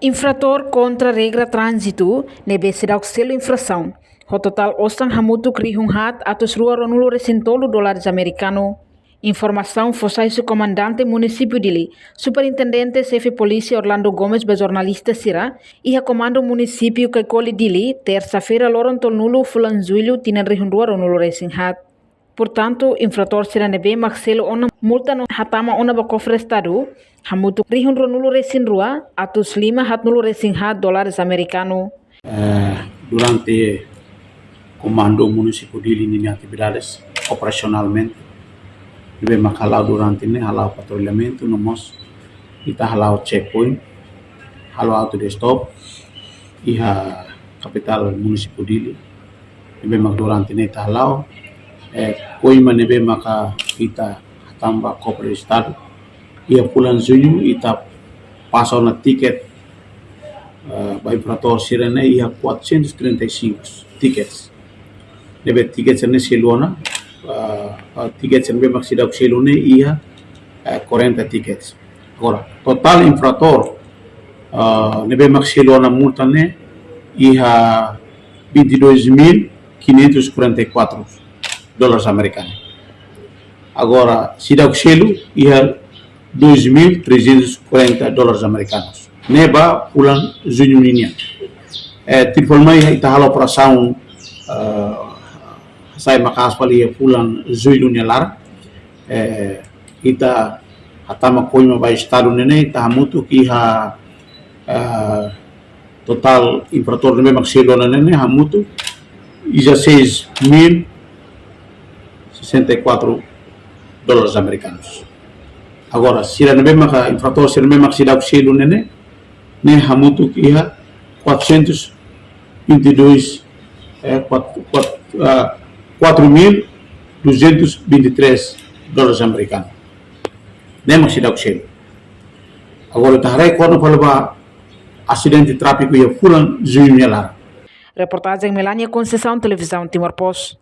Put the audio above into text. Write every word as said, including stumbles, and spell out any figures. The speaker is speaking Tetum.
Infratór kontra regra tránzitu ne'ebé seidauk selu infrasaun ho totál osan hamutuk rihun haat atus rua ruanulu resin tolu dólares amerikanu. Informasaun fó sai husi Komandante Munisípiu Dili, Superintendente Xefe Polísia Orlando Gomes ba jornalista sira iha Komandu Munisípiu Caicoli, Dili, tersa-feira loron tolunulu fulan Jullu tinan rihun rua ruanulu resin haat. Portantu, infratór sira ne'ebé mak selu ona multa no hatama ona ba kofre Estadu hamutuk rihun ruanulu resin rua atus lima haatnulu resin haat dólares amerikanu. Eh, durante Komandu Munisípiu Dili ninia atividades operasionalmente, ne'ebé mak hala'o durante ne'e, hala'o patrullamentu, no mós ita hala'o checkpoint, hala'o auto de stop iha kapitál Munisípiu Dili, ne'ebé mak durante ne'e ita hala'o, eh, koima ne'ebé maka ita hatama ba kofre Estadu. Iha fulan Juñu ita pasa ona tiket, eh, ba infratór sira-ne'e iha quatrocentos e trinta e cinco tickets. Ne'ebé tiket sira-ne'e selu ona, eh, eh, tiket sira ne'ebé mak seidauk selu ne'e iha, eh, quarenta tickets. Agora, totál infratór, eh, ne'ebé mak selu ona multa ne'e iha vinte e dois mil quinhentos e quarenta e quatro dólares americanos. Agora, seidauk selu iha dois mil trezentos e quarenta dólares americanos. Ne'e ba fulan Juñu ninian. Eh, tuir informa ita halo operasaun, eh, sai maka'as fali iha fulan Jullu nia laran. Eh, ita hatama koima ba Estadu ne'e ne'e, ita hamutuk iha, eh, totál infratór ne'ebé mak selu ona ne'e ne'e hamutuk dezasseis mil sessenta e quatro dólares americanos. Agora, sira ne'ebé maka infratór sira ne'ebé mak seidauk selu ne'e ne'e, ne'e hamutuk iha quatrocentos vinte e dois, eh, quatro, quatro, ah, quatro mil duzentos vinte e três dólares americanos. Ne'e mak seidauk selu. Agora, ita haree kona-ba asidente tráfiku iha fulan Juñu nia laran. Reportajen Melania Conceição, Televizaun Timor Post.